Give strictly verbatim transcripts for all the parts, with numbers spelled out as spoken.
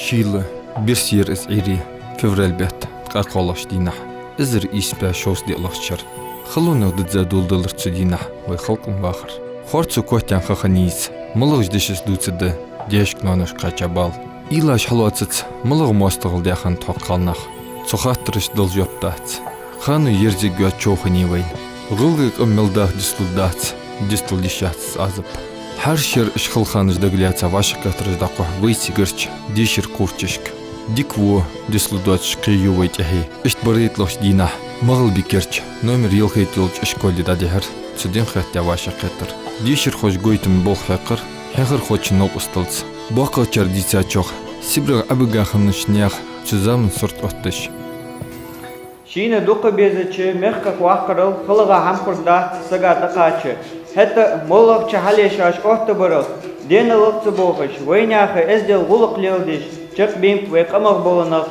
Шийла бирса яр из Ӏуйре, февраль бетта ткъаь кхоалагӀча дийнахьа, эзар ийс бӀаь шовзткъеи диълагӀча шера. Халонех дизза доладелар цу дийнахьа вай халкъа вахар. Хорцо котъяьнна ха хиннай из, малагӀча дешаца дувцаргда даьшка-ноаношка кхаьча бала. Уйлаш хьалоацац, малагӀа моастагӀал даь хиннад тхо, кхалнах. Цу хаттарашта дала жоп дац. Ханна ерзийга йоаца чов хиннай вайна. ГӀалгӀай къам мел даха дицлургдац, дицлургдолаш дац из Ӏазап. ХӀара шера уж хала ханаш дагалаьца вӀашагӀкхетараш дӀакхухь вай цигарча дешара кхуврчашка. Дика во дицлургдоацаш кхы ю вай тӀехье. Иштта бархӀитталагӀча дийнахьа МагӀалбикерча номер ялхайтта йолча школе дӀадихьар цу ден хетта вӀашагӀкхетар. Дешархоша гойтама болх хьекхар хьехархочун новкъосталца. БоккхагӀчар дийцачох, Сибрегӏа Ӏобига хиннача наьха цу заман сурт оттадеш. Шийна дукха безача мехках ваккхарал халагӀа хӀама хургдац сага тӀакхача. ХӀаьта а моллагӀча хьале шоаш оттабарах денал ца бохаш, вайнаьха эздел, гӀулакх леладеш чакхбаьннаб вай къамах бола нах.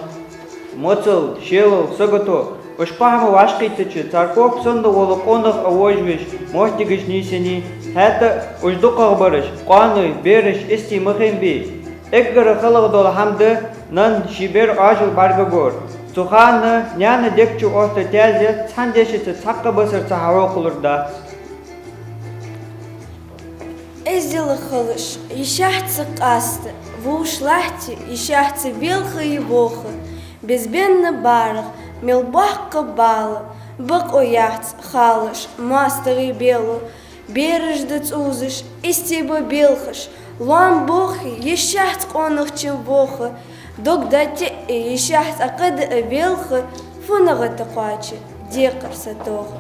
Моцал, шелал, сагото, уж кхо хӀама вӀашагӀкхийттача, цар ког санна вола къонах а вожавеш моттигаш нийсъеннай. ХӀаьта а уж дукхагӀбараш, къоаной, бераш истий ма хиннабий. Эггара халагӀа дола хӀама да нанна ший бер Ӏоажал бӀаргагор. Цу хана наьна дег чу отта таьзет цхьан дешаца, цхьаккха басарца хьахьокхалургдац. Эздел хилалаш йиш яц къаста, вувш латте йиш яц велха е воха. Безбенна барах мел боккха бала, бокъо яц халаш моастагӀий бела. Бераш да цӀувзаш, истий ба белхаш, лоам бохе йиш яц къонахчун воха, дог да теӀе йиш яц Ӏа кхы а велха, фуннагӀа тӀа кхоаче декхар сатоха.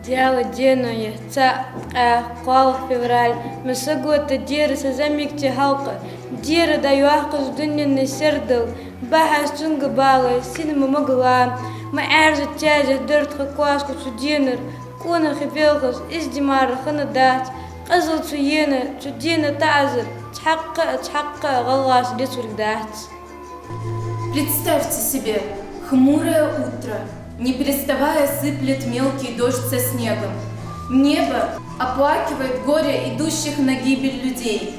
Даьла денна я цаӀ ткъаь кхоалагӀа февраль, ма сагота дера са зӀамигача халкъа, дера дӀайоаккхаш дунен сердал, бахьаш цунга бала сина ма магала, ма Ӏаьржа таьзет дар тха кхоачашка цу денар. Къонахий велхаш из ди мара хиннадац, къизал цу ена, цу дена таӀазар цхьаккха а, цхьаккха а гӀалгӀашта дицлургдац. Представьте себе хмурое утро, не переставая сыплет мелкий дождь со снегом. Небо оплакивает горе идущих на гибель людей.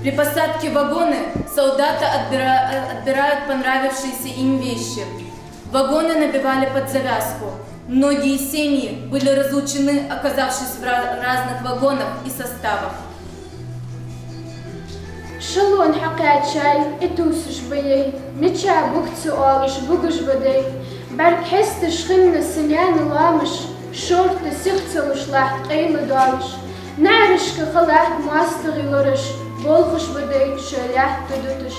При посадке в вагоны солдаты отбира-, отбирают понравившиеся им вещи. Вагоны набивали под завязку. Многие семьи были разлучены, оказавшись в ра-, разных вагонах и составах. Эшелон хьакхаьчай, Ӏотувсаш ба яй, мича буг ца оалаш бугаш ба дай. БӀарг хьесташ хинна са наьна лоамаш, шортта сих ца луш латт къайладоалаш. НаӀарашка ха латт моастагӀий лораш, болхаш ба дай шоай лаьтта дуташ.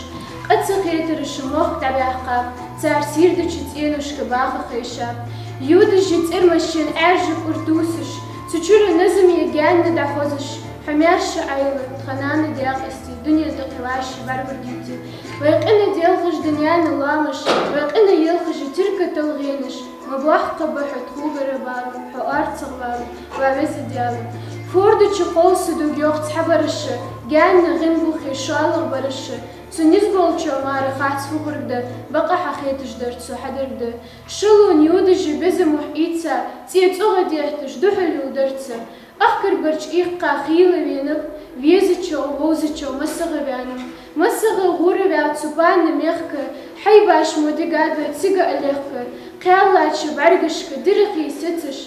Къа ца хетараш мохк дӀабаьккхаб, цар сийрдача цӀеношка баха хайшаб. Йодаш я цӀермашен Ӏаьржа кӀур тувсаш, цу чура назам я гаьнна дӀахозаш. Хьо маьрша Ӏайла, тха нана декъастий, дуне тӀа кхы вӀаший бӀаргагургйий те. Вай къина делхаш да наьна лоамаш, вай къина елхаш я Тирка талгӀенаш. Ма боккха ба хьо тхогара бала, хьо орцагӀвала, ва веза Даьла. Форда чу кхолса дуг йоах цхьабараша, гаьнна гӀим бухе шоллагӀбараша. Цу низ болчоа мара хац фу хургда, бакъахьа хеташ дар цо хьадаргда. Эшелон йодаш я безам мухь ийца, цӀе цӀогӀа детташ духьал йолаш дар цо. Ахкарбарча иккха хийла венав, везачох, вовзачох массагӀа ваьннав. МассагӀа гӀураваьв цу панна мехка, хьайбаш мо дигад вай цига а лехка. Кхаьллача бӀаргашка дирхий сецаш,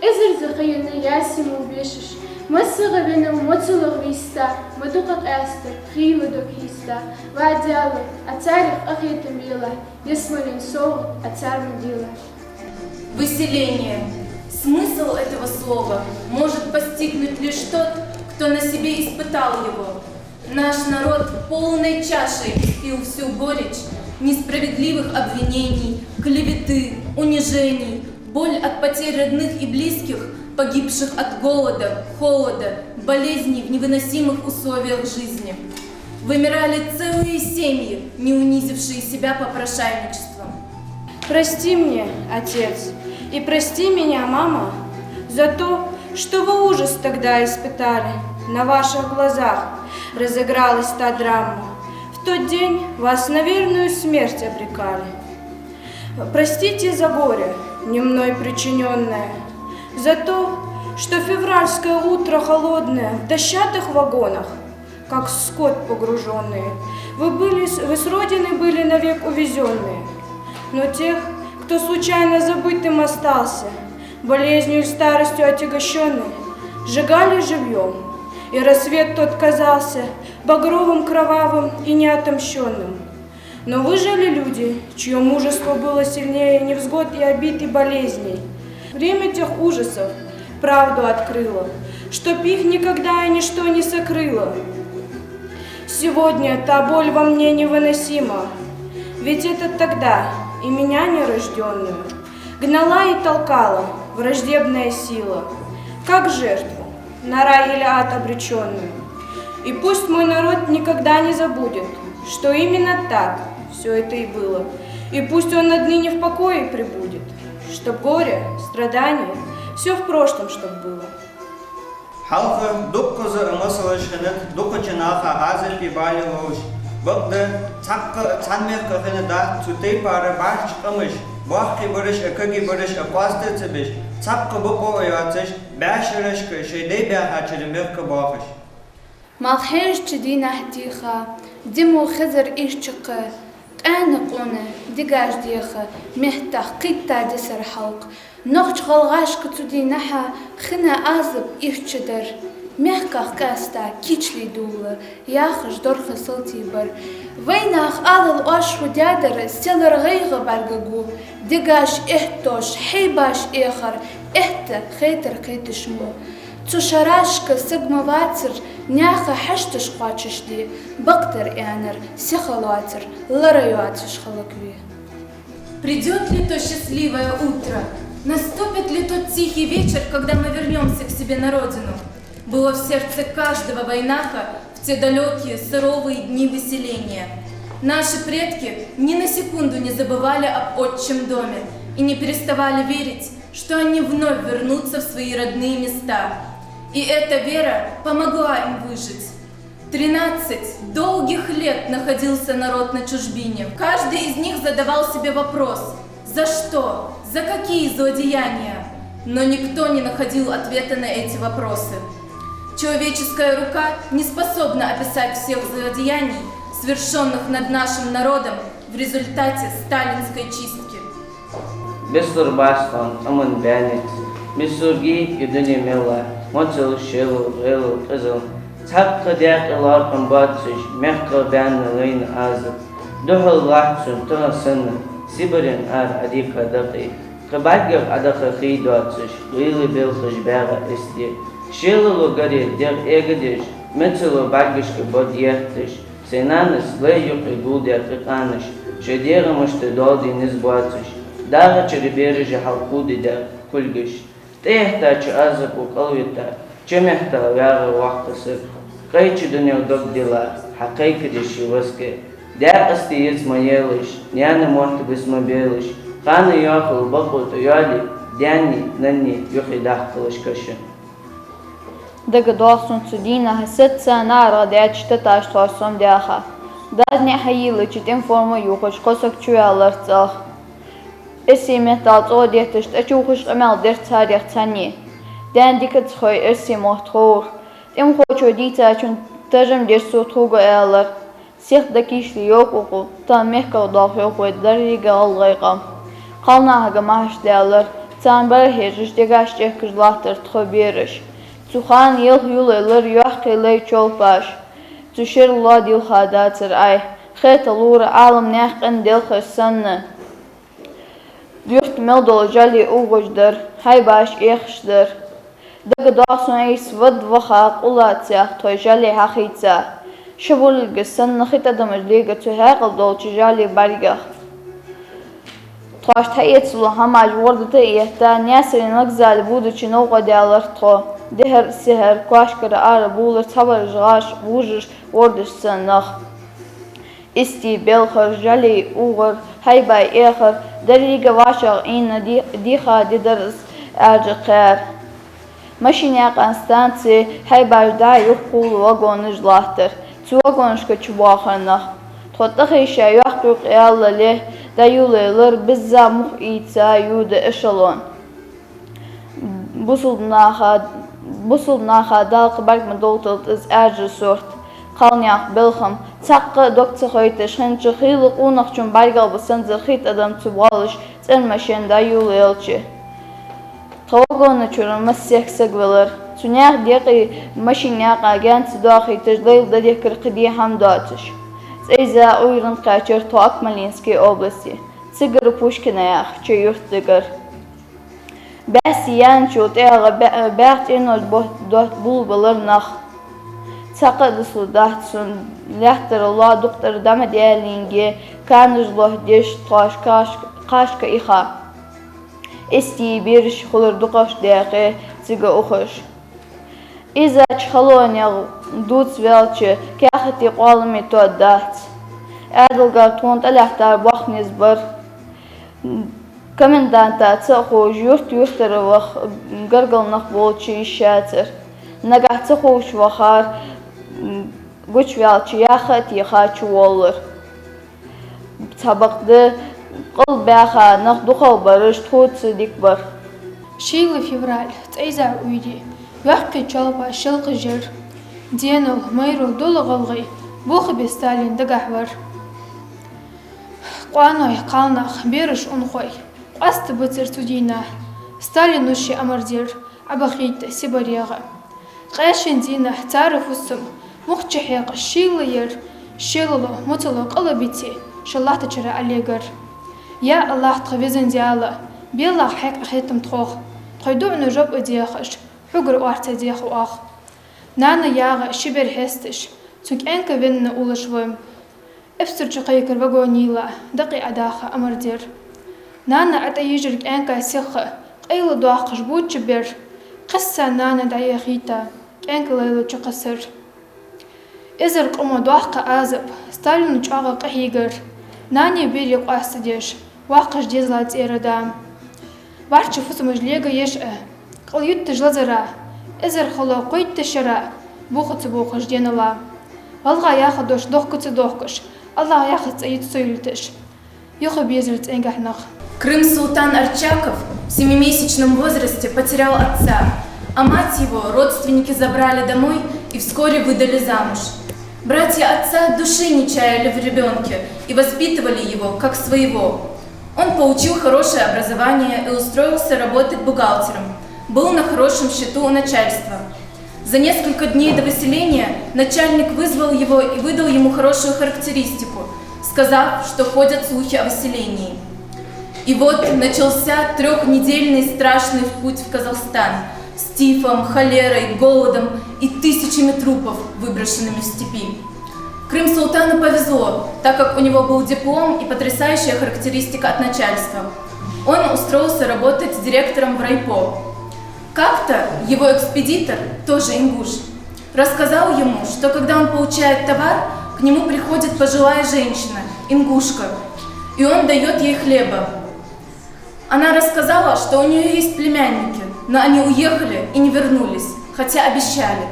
эзарза хайна ясимов бешаш. МассагӀа венав моцалах виста, ма дукха къаьстар хийла дог хьийста. Ва Даьла, Ӏа царех къахетам белахь, ялсмален совгӀат Ӏа царна делахь. Выселение. Смысл этого слова может постигнуть лишь тот, кто на себе испытал его. Наш народ полной чашей испил всю горечь несправедливых обвинений, клеветы, унижений, боль от потерь родных и близких, погибших от голода, холода, болезней в невыносимых условиях жизни. Вымирали целые семьи, не унизившие себя попрошайничеством. Прости мне, отец, и прости меня, мама, за то, что вы ужас тогда испытали. На ваших глазах разыгралась та драма. В тот день вас на верную смерть обрекали. Простите за горе, не мной причинённое, за то, что февральское утро холодное в дощатых вагонах, как скот погружённые, Вы были с, вы с родины были навек увезённые, но тех, кто случайно забытым остался, болезнью и старостью отягощённый, сжигали живьём, и рассвет тот казался багровым, кровавым и неотомщённым. Но выжили люди, чьё мужество было сильнее невзгод и обид и болезней. Время тех ужасов правду открыло, чтоб их никогда и ничто не сокрыло. Сегодня та боль во мне невыносима, ведь это тогда и меня нерождённую гнала и толкала враждебная сила, как жертву на рай или ад обречённую. И пусть мой народ никогда не забудет, что именно так всё это и было, и пусть он отныне в покое пребудет, чтоб горе, страдание, всё в прошлом чтоб было. Хьалха дуккхаза а масалаш хиннад дукхача наха Ӏазапи балеи ловш. Бакъда цхьаккха а цхьан мехка хиннадац цу тайпара бӀарчча къамаш, боккхий бараш а, кагий бараш а къоаста ца беш, цхьаккха бокъо а йоацаш, бӀаьшерашка шоай дай баьхачара мехка боахаш. Малхбузерча дийнахьа дийха, димо хезар ийрча кхы, къаьна къона дегаш деха, меттах кхийтта дисар хьалкх. Нохч-гӀалгӀашка цу дийнахьа хинна Ӏазап ийрча дар, мехках къаьста кийчлий дулла, яхаш дорха салтий бар. Вайнаха алал оаш фу даьдар, селар гӀайгӀа бӀаргагу, дегаш эттош, хьайбаш эхар, этта хетар кхеташ мо. Цу шерашка саг ма вацар, наьха хьашташ кхоачашде, бакъдар аьннар сиха лоацар, лара йоацаш хӀалакве. Придёт ли то счастливое утро? Наступит ли тот тихий вечер, когда мы вернёмся к себе на родину? Было в сердце каждого вайнаха в те далёкие суровые дни выселения. Наши предки ни на секунду не забывали об отчем доме и не переставали верить, что они вновь вернутся в свои родные места. И эта вера помогла им выжить. Тринадцать долгих лет находился народ на чужбине. Каждый из них задавал себе вопрос: за что? За какие злодеяния? Но никто не находил ответа на эти вопросы. Человеческая рука не способна описать всех злодеяний, свершённых над нашим народом в результате сталинской чистки. Бесур бац тхона къаман баьнница, бесургий я дуне мел а, моцал, шелал, гӀелал, къизал. Цхьаккха даькъе лоархӀам боацаш, мехках баьнна лайна Ӏазап. Духьал латт цун тахан санна, Сибрен ара Ӏодийхка дакъий. Кхы бӀаргех Ӏодаха хий доацаш, гӀийла белхаш баьгӀа эсде. Шелало гаре дегӀ эгадеш, мецало бӀаргашка бод етташ, сай нанас лай юкъе гулдаь къе къанаш, шоай дегӀамашта доал де низ боацаш, дагӀачара бераша хьалкхувда дегӀ кулгаш. ТӀехьа чу Ӏазапо кӀалвита, чу мехка ваьгӀа воккха саг. Къайча дунен дог дилла, хьакхайкадеш ший васкет. Даькъасте йиц ма елаш, наьна мотт бис ма белаш, хана йоахал бакъо тӀайоале, даьннеи наннеи юххе дахкалаш каша. ДагадоагӀа сона цу дийнахьа сецца наӀарга даьча таташ тхоаш сомадаьха. Дас наӀа хьайийлача тӀема форма ювхаш кхо саг чуваьлар цӀагӀа. Эрсий меттала цӀогӀа детташ тӀачувхаш къамаьл дир царех цхьанне. Даьна дика ца хой эрсий мотт ховр. ТӀемахочо дийцачун таржам дир цо, тхога аьлар: сиха дӀакийчле, йоах укхо, тахан мехках доаллаш йоах вай деррига гӀалгӀай къам. Кхалнахага махьаш даьлар, царна бӀарахьежаш дегаш чӀехкаш латтар тхо бераш. Цу хана елха йолаелар йоккхий лай чолпаш. Цу шера лоа дилха дацар Ӏай, хеталора Ӏалам наьха къина делхаш санна. Юрта мел дола жӀали угӀаш дар, хьайбаш эхаш дар. ДагадоагӀа сона, ийс вад ваха къуллацех тхоай жӀали хьахийца. Ши буллига санна хи тӀадамаш лега цу хьаькъал долча жӀали бӀаргех. Тхоашта хьаэцалу хӀамаш ворда тӀа а этта, Наьсарен вокзале будача новкъа даьлар тхо. Дехьара-сехьара кошкара ара булар цхьабараш гӀаш, вужаш, вордаш санна нах. Истий белхар, жӀали угӀар, хьайбай эхар, деррига вӀашагӀийна ди-, дийха ди дар из Ӏаьржа кхаьра. Машинаькъан станце хьайбаш дӀа-юха кхувла вагонаш латтар. Цу вагонашка чубоахар нах. Тхо тӀахайша йоккха юкъ яллалехь, дӀайолаелар бизза мух ийца йода эшелон. Бусалба наха, бусалба наха Дала кхы бӀарг ма довлийталда из Ӏаьржа сурт. Кхалнаьха белхам цхьаккха а дог ца хойташ хиннача хийла къонахчун бӀаргагӀа ба санзар хий тӀадам цу боалаш цӀермашен дӀайолаелча. Тха вагона чура массехк саг велар. Цу наьха декъий машина наькъа гаьна ца доахийташ, лайла дӀадехкар кхы де хӀама доацаш. ЦӀайза Ӏуйранна кхаьчар тхо Акмолински областе. Цигара Пушкино яхача юрта дигар. Баьсса яьнначул тӀехьагӀа баь-, баьха цӀенош бот-, дот булбалар нах. Цхьаккха а дусла дац сона, лаьттара лоа дукха тӀара дӀа ма даьллинге, канаш лоаттадеш тхоаш кхаш-, кхашка иха. Истий бераш хулар дукхагӀа даькъе цига ухаш. Иззача халонех дувца ваьлча, каьхати къоалами тоадац. Ӏаьдалгара тхона тӀалаьттар боккха низ бар. Коменданта ца а ховш, юрт-юртара ваха гаргара нах болча йиш яцар. Нагахьа ца ховш вахар, гучаваьлча яха а теха чуволлар. Цхьабакъда къалбаьха нах дукхагӀа бараш тхоца дика бар. Шийла февраль, цӀайза Ӏуйре, йоккхий чолпа шелкъа жер. Денал, майрал дола гӀалгӀай, бохабе Сталин дагахь вар. Къоаной, кхалнах, бераш, унахой, къоастабацар цу дийнахьа. Сталина ший амар дир, Ӏобахийта СибарегӀа. Къаьшен дийнахьа цар фусам мухча хьекъаш шийла яр, шелало, моцало къалабици шоай латтачара Ӏолегар. Я АллахӀ, тха Везан Даьла, белахь хьекъа хетам тхох, тхоай дуӀана жоп а дехаш, хьогара орца деха оаха. Нана ягӀа ши бер хьесташ, цун кӀаьнк венна уллаш ва. Эпсарчу кхайкар вагонийла дакъий Ӏодаха амар дир. Нана ӀотӀайижар кӀаьнка сиха, къайладоаккхаш боча бер. Кхесса нана дӀаяхийта, кӀаьнк лайла чукхессар. Эзар къамо доккха Ӏазап, Сталина чӀоагӀа къахьийгар. Нане берий къоастадеш, воккхаш дезала цӀера да. Варча фусамаш легаеш а, кӀал ютташ лазара, эзар хало кхойтта шера, боха ца бохаш денала. ГӀалгӀа яха дош дохка ца дохкаш, АллахӀ яхац цӀа йиц цо йилташ. Юха безар цӀенгахьа нах. Крым-Султан Арчаков в семимесячном возрасте потерял отца, а мать его родственники забрали домой и вскоре выдали замуж. Братья отца души не чаяли в ребёнке и воспитывали его как своего. Он получил хорошее образование и устроился работать бухгалтером. Был на хорошем счету у начальства. За несколько дней до выселения начальник вызвал его и выдал ему хорошую характеристику, сказав, что ходят слухи о выселении. И вот начался трёхнедельный страшный путь в Казахстан с тифом, холерой, голодом и тысячами трупов, выброшенными в степи. Крым-Султану повезло, так как у него был диплом и потрясающая характеристика от начальства. Он устроился работать директором в райпо. Как-то его экспедитор, тоже ингуш, рассказал ему, что когда он получает товар, к нему приходит пожилая женщина, ингушка, и он даёт ей хлеба. Она рассказала, что у неё есть племянники, но они уехали и не вернулись, хотя обещали.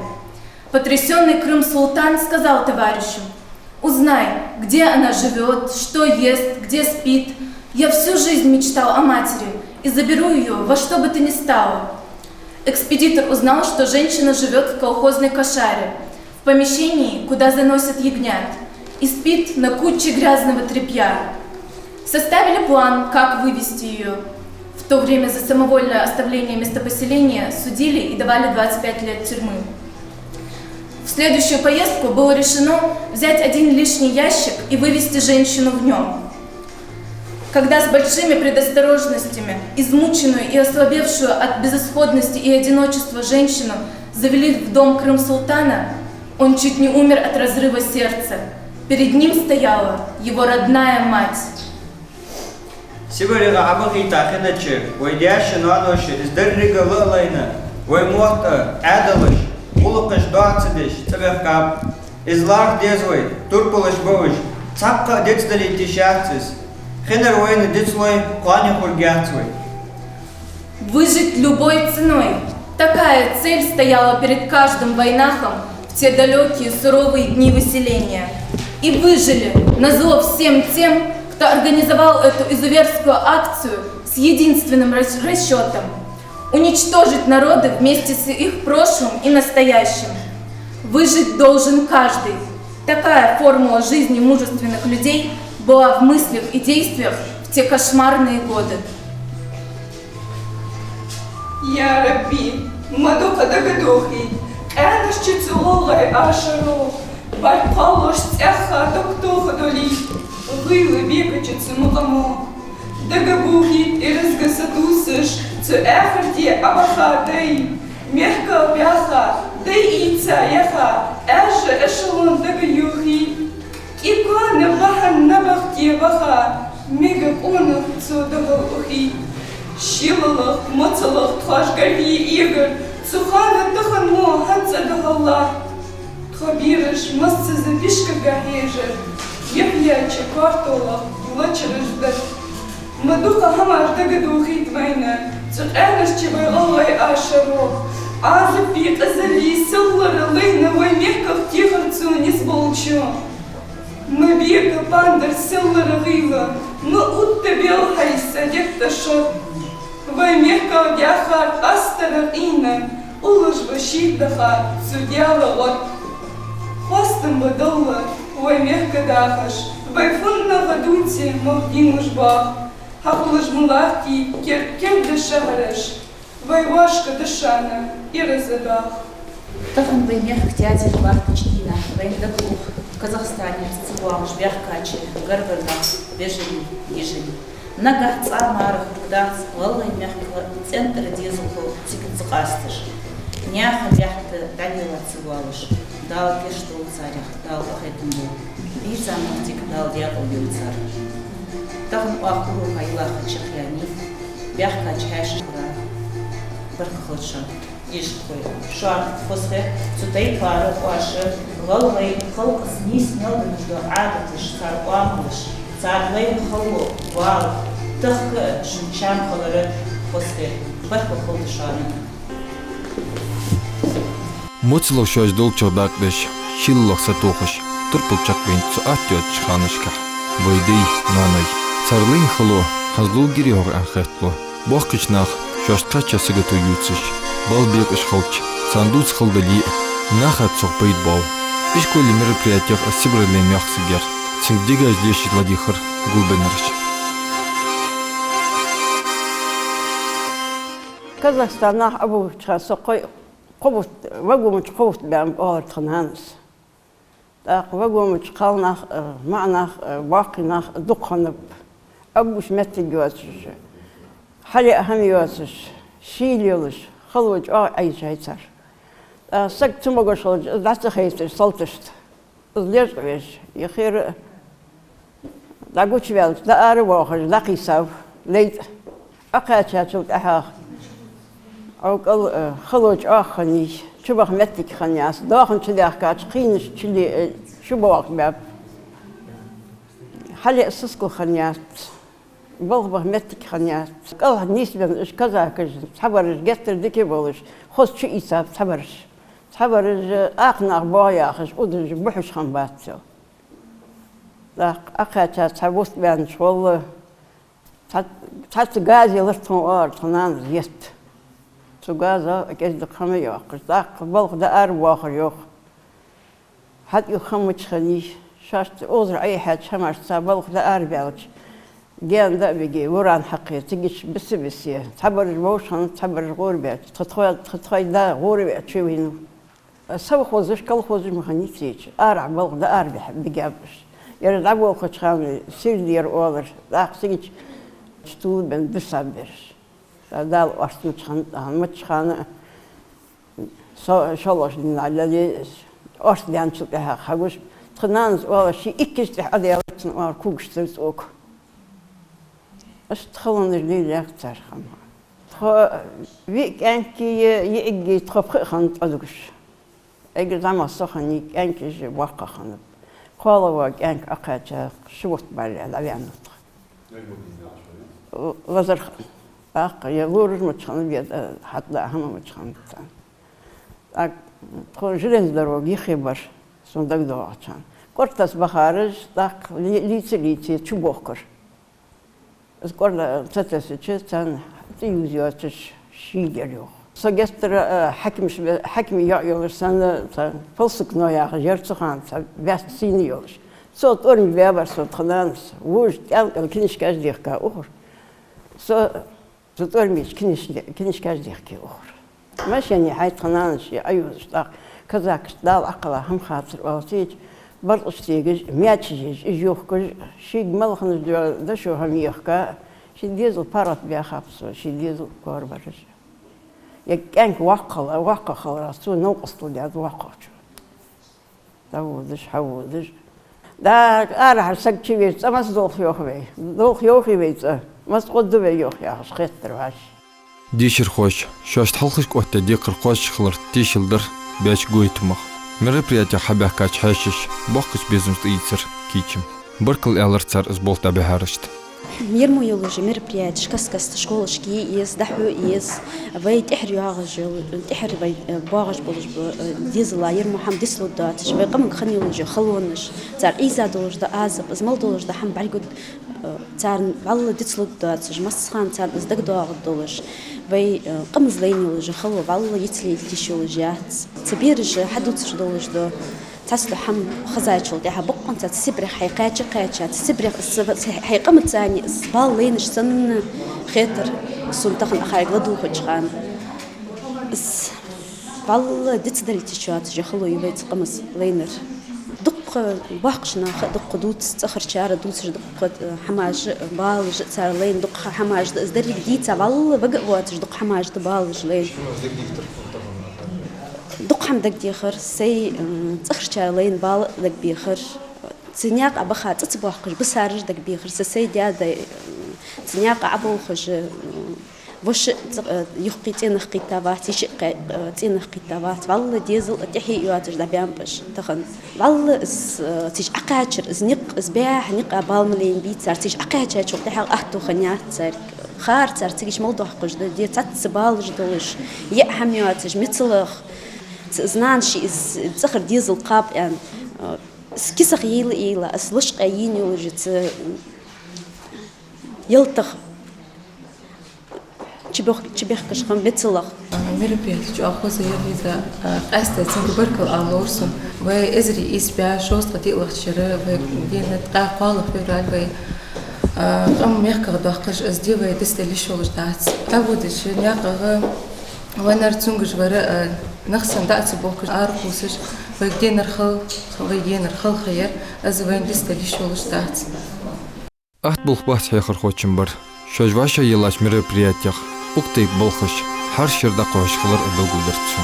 Потрясённый Крым-Султан сказал товарищу: «Узнай, где она живёт, что ест, где спит. Я всю жизнь мечтал о матери и заберу её во что бы то ни стало». Экспедитор узнал, что женщина живёт в колхозной кошаре, в помещении, куда заносят ягнят, и спит на куче грязного тряпья. Составили план, как вывести её. В то время за самовольное оставление места поселения судили и давали двадцать пять лет тюрьмы. В следующую поездку было решено взять один лишний ящик и вывести женщину в нём. Когда с большими предосторожностями измученную и ослабевшую от безысходности и одиночества женщину завели в дом Крым-Султана, он чуть не умер от разрыва сердца. Перед ним стояла его родная мать. СибарегӀа Ӏобахийта хиннача вай даьша, ноаноша из деррига а лайна, вай мотт а, Ӏаьдалаш, гӀулакхаш доацадеш цӀабаьхкаб. Из лархӀа деза вай, турпалаш ба уж, цхьаккха а дицдалийта йиш яц из. Хиннар вайна дицлой, кхоане хургьяц вай. Выжить любой ценой. Такая цель стояла перед каждым вайнахом в те далёкие суровые дни выселения. И выжили, назло всем тем, кто организовал эту изуверскую акцию с единственным рас-, расчётом: уничтожить народы вместе с их прошлым и настоящим. Выжить должен каждый, Такая формула жизни мужественных людей была в мыслях и действиях в те кошмарные годы. Я Рабби, ма дукха дагадохийт къаьнарча цу гӀалгӀай ашаро, бӀарг кхоллаш цӀаьхха дог тоха долийт гӀийла бекача цу мукъамо. Дагабохийт ираз гӀа са дусаш цу аьхарте Ӏабаха дай, мехках баьха дай ийца яха, аьжа эшелон дагайохийт. КӀи кона бахьан набахте баха, мега къонах цо дагӀал ухийт. Шелалах, моцалах тхоаш гаргий эгар, цу хана тахан мо хӀанз а дахаллахь. Тхо бераш массаза бишкага хьежар, яхьъяча коартолах лачараш дар. Ма дукха хӀамаш дагадохийт вайна цу къаьнарча вай гӀалгӀай ашаро. Ӏазапи къизалли, селлара лайна вай мехках техар цо низ болчо. Ма бега пандар селлара гӀийла, ма утта белхьай са дегӀ тӀа шад. Вай мехках даьхар астара къийна, уллаш ба шийттаха цу Даьла гӀод. Хоастам ба Далла вай мехка дахаш, вай фуннагӀа дувце мах дийнлуш бах. Хьахулаш ма латтий кер-, керда шахьараш, вай воашка дашана ираз а дах. Тахан вай мехка театр латтача дийнахьа вайна дагаух Казахстанера цу боагӀаш баьхкача гаргара нах, вежарий, йижарий. Нагахь цкъа а марха хургдац гӀалгӀай мехка цӀен тӀара дезалхо цига ца къасташ. Наьха лаьтта дӀаделла ца воалаш, Дала гешт долда царех, Дала къахетам болба. Дийца моттиг Дала даькъала йойла цар. Тахан оаха урока йилла ха чакхъяьннай, баьхкача хьаьшашкара баркал хилда шоана. Ишкъой шоана хоза хет цу тайпара оаша гӀалгӀай халкъаца нийса мел долаш дола Ӏадаташ, цар оамалаш, цар лайна хало, бала, тахка а шун чам хилар хоза хет. Баркал хилда шоана. Моцалах шоаш долчох дакъа деш, шелалах сатохаш, турпал чакхбаьннад цу атта йоацача ханашкахь вай дай, ноаной. Цар лайна хало хӀанз лулгирий хьогӀ аьнна хеталу. Боккхийча наха шоашта кхаччалца сагото ювцаш, бала бекъаш хилча, царна дувца хала дале а, наха цох пайда боал. Ишколе мероприятех а Сибрелен мехксаг яр. Цу дегаш дешаш ладийгӀар гулбеннараш. Казахстане Ӏобувцача хана со кхо, кхо бутт, вагончу кхо бутт баьннаб оалар тха нанас. ТӀаккха вагончу кхалнах а, маӀанах а, боккхий нах а дукха хиннаб. Ӏобувш моттиг йоацаш, хьалъяа хӀама йоацаш, шийла йолаш, хало чӀоагӀа Ӏийшай цар. ТӀаккха саг цамогаш хилча, из дӀа ца хайтар салташта. Из лечкъавеш, яхера а дӀагучаваьлча, дӀаара воахаш, дӀакхийсав лай тӀа. Ӏокхаьчачул тӀехьагӀа Ӏовкъал, э, хало чӀоагӀа хиннай, чубаха моттиг хиннаяц, доахан чудаьхкача кхийнаш чуле, э, чубоагӀа баьб. Хьалъяа сискал хиннаяц, балха баха моттиг хиннаяц. КӀалха нийсбенна уж казакаш, цхьабараш геттара дика болаш, хоза чуийцаб цхьабараш. Цхьабараш, э, акха нах боагӀа яхаш, удаш бухьаш хиннабац цо. ТӀаккха Ӏокхаьча цхьа бутт баьннача гӀолла, цхьа, цхьацца газа елар тхона оалар тха нанас етта. Цу газах кӀезига хӀама йоаккхаш, тӀаккха балха дӀаара воахар йоах. ХьатӀаювха хӀама мича хиннай, шоашта озар Ӏехьача хӀамашца балха дӀаарабаьлча, гаьна дӀа а бигий, вуран хьакхе, цига чу биса а биссе, цхьабараш вовшахьа, цхьабараш гӀорабаьлча, тха тхо-, тха тхоай да гӀораваь чувийнав. Совхозаш, колхозаш ма хиннай цигача, арахьа балха дӀаарабаьха бигаб уж. Ераш дӀаболхача хана сирдера оалар, тӀаккха цигача чу тулабенна бисаб ераш. ТӀаккха Дала орц мича хиннад, мича хана а со-, шоллагӀча дийнахьа лелаеш, орц даьнначул тӀехьагӀа хьагуш, тха нанас оалар, ший иккаш тӀехьа Ӏодаьлар цунна, оалар, когаш тара цӀока. Иштта халонаш лелаьхар цар хӀама. Тхо виъ кӀаьнки, йиӀиги тхо пхиъ хиннад Ӏодугаш. Эггара зӀамагӀа со хиннай, кӀаьнк уж боккха хиннаб. КхоалагӀа кӀаьнк Ӏокхаьча ши бутт баьлча дӀаваьннав тха. Лазар хиннад. ТӀаккха е лораш мича хиннаб, е хьатӀадаа хӀама мича хиннаб царна. ТӀаккха тхо железная дорога юхе бар, сона дагадоагӀача хана. КӀортас бахараш, тӀаккха лий-, лийца-лийце чубохкар. Из кӀорда ца тесача, царна тӀаювза йоацаш шийла яр йоах. Со геттара, э, хьакимаш бе-, хьакима йоӀ йолаш санна, цхьа полсукно яхаш яр цу хана, цхьа баьста сийна йолаш. Цо тӀормиг баьбар сона тха нанас, вожаш тӀехьа книжкаш дехка ухар. Со цу тӀормигача книж-, книжкаш дехке ухар. Машене хьай тха нанас ше Ӏойодаш тӀаккха казакашта Дала Ӏокхелла хӀама хацар оалача, баркъаш тегаш, маьчеш еш, уж йохкаш, шийга мел хиннача дешо хӀама ехка, ший дезал паргӀата баьхаб со, ший дезал корабараш. Е кӀаьнк воккха хилар, воккха хиларах цо новкъостал даьд воккхачо. ДӀаводаш, хьаводаш. Да, арахьара саг чувеча, цӀа маца долх йоах вай? Долх йоахий вай цӀа? Маца гӀоргда вай йоах, яхаш хеттар вӀаши. Дешархоша шоашта хьалхашка оттадаь декхар кхоачаш хиларах тешал дар баьча гойтамах. Мероприятех хьабаьхкача хьаьшаша боккхача безамца тӀаийцар кийчам. Баркал аьлар цар из болх дӀабихьарашта. Ер мо йолаш мероприятеш каст-каста школашка е еза, дӀахьо еза. Вай тӀехьара йоагӀаш йола, тӀехьара вай, э, боагӀаш болаш ба, э, дезала ер мо хӀама дицлургдоацаш. Вай къамага хинна йолаш я халонаш. Цар Ӏийза долаш да Ӏазап, из мел долаш да хӀама бӀаргагургда, э, царна вӀалла дицлургдоацаш. Массахана царна из дагадоагӀаргдолаш. Вай, э, къамаца лайна йолаш я хало вӀалла йицлелтиш йолаш яц. Цу бераша хьадувцаш долаш да. Цхьацца хӀама хезачул тӀехьагӀа бокъонца цу Сибрех хьай кхаьча-кхаьча, цу Сибрех из ва-, хьай къамаца цани из бала лайнаш санна хетар сона тахан ахарг ладувгӀача хана. Из вӀалла дицделийташ йоацаш я хало я вай цу къамаца лайнар. Дуккха боккхача наха а дуккха дувц, цӀагӀарчар а дувцаш, дуккха, э, хӀамаш а, балаш а цар лайна, дуккха хӀамаш да из деррига дийца, вӀалла вага а воацаш, дуккха хӀамаш да балаш лайна. Дукха хӀама дагадехар, сай, м, цӀагӀарчар лайна бала а дагабехар. Цу наькъа баха цӀа ца боаккхаш бисараш дагабехар. Са сай даь-даь, м, цу наькъа Ӏоболхаш, м, воша а цӀа-, э, юхкъе цӀенах кхийтта вац, йиша а кхе-, э, цӀенах кхийтта вац. ВӀалла дезал а тӀехье а йоацаш дӀабаьннаб уж тахан. ВӀалла из, э, цига Ӏокхаьчар, из никъ, из баьха никъа бала ма лайнабий цар. Цига Ӏокхаьчачул тӀехьагӀа аьттув хиннаяц царга. Хар цар цига мел доаккхаш да, де цхьацца балаш долаш, яа хӀама йоацаш, мецалах, ц-, знанаши из цӀагӀара дезал кхаба аьнна, э, из кисах йийла-йийла, из лочкъаяь йолаш я цу ялтах чубех-, чубехкаш хинна мецалах. Мероприяти чӀоагӀа хоза яр, из, а, къаьстта цунга баркал ала ловр сона. Вай эзар ийс бӀаь шовзткъа диълагӀча шера, вай дена ткъаь кхоалагӀа февраль вай, а, къам мехках доаккхаш, из ди вай дицдала йиш йолаш дац. ДӀаводача наькъагӀа вайнар цунгаш вар, а, нах санна дӀа ца бохкаш, ара кхувсаш, вайга денар хала, вайга енар хала ха яр, из вайна дицдала йиш йолаш дац. Атта болх бац хьехархочун бар. Шоаш вӀашагӀъеллача мероприятех укх тайпа балхаш хӀара шера дӀакхоачаш хилар а белгалдир цо.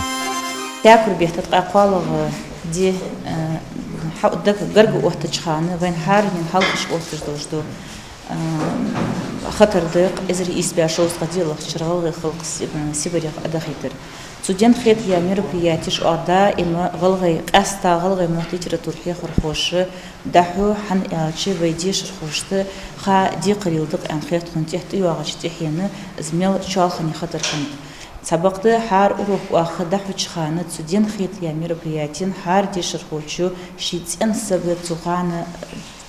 Саькур бетта ткъаь кхоалагӀа ди, э, хьа-, дага гарга оттача хана вайна хӀаране хьалхашка отташ долаш да, э, хатар дакъа эзар ийс бӀаь шовзткъа диълагӀча шера гӀалгӀай халкъ Си-, Сибрех Ӏодахийтар. Цу денна хетаяь мероприятеш оаха даим гӀалгӀай, къаьстта гӀалгӀай мотт, литература хьехархоша дӀахьу, хӀана аьлча вай дешархошта ха декхарийла да-кх аьнна хет тхона тӀехьа тӀайоагӀача тӀехьенна, из мел чоалхане хатар хиннад. Цхьабакъда хӀара урок оаха дӀахьоча хана цу денна хетаяь мероприятен хӀара дешархочо ший цӀен саг цу хана,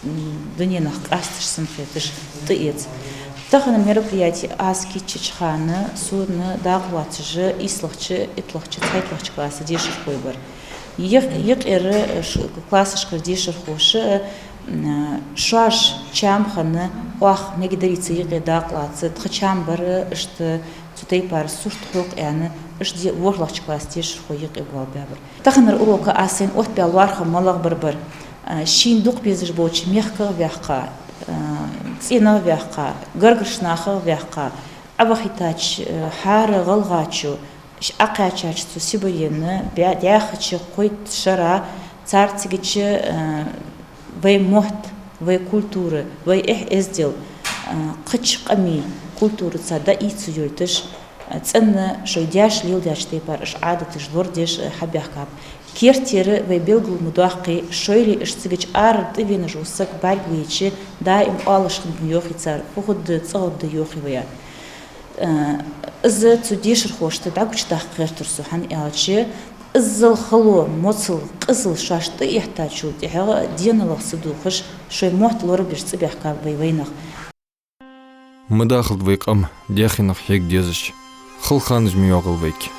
м, дуненах къасташ санна хеташ тӀаэц. Тахан мероприяти аз кийчъяьча хана сона дакъа лоацаш ийслагӀча, итталагӀча, цхьайтталагӀча класса дешархой бар. Юкъ-, юкъера ш-, классашкара дешархоша, м, шоаш чам хинна, оаха мегаргдолаш цу юкъе дакъа лаца, тха чам бар, иштта цу тайпара сурт хьокха аьнна, иштта де-, ворхӀлагӀча класса дешархой юкъе боалабаьбар. Таханара урока аз сайна оттабаь лоархӀам малагӀа бар бар, а, шийна дукха безаш болча мехках а ваьккха, а, цӀенах а ваьккха, гаргарча нахах а ваьккха, Ӏовахийтача, а, хӀара гӀалгӀачо, ш-, Ӏокхаьчача цу Сибрена баь-, даьхача кхойтта шера цар цигача, а, вай мотт, вай культура, вай эхь-эздел, а, кхыча къамий культураца дӀаийца йойташ, а, цӀена шоай даьша леладаьча тайпара уж Ӏадаташ лорадеш, а, хьабаьхкаб. Кертера вай белгал ма доаккхий, шоайла уж цигача арара тӀавенаш вола саг бӀаргавайча, даим оалаш хиннаб йоахий цар, фу хургда, цӀагӀаргда йоахий вай. Э, из цу дешархошта дӀагучадаккха гӀертар со, хӀана аьлча, иззал хало, моцал, къизал шоашта тӀаэттачул тӀехьагӀа, денал ца дувгӀаш, шоай мотт лорабеш цӀабаьхкаб вай вайнах. Ма дахалда вай къам даьхенах хьега дезаш. Хала ханаш ма йоагӀалва вайга.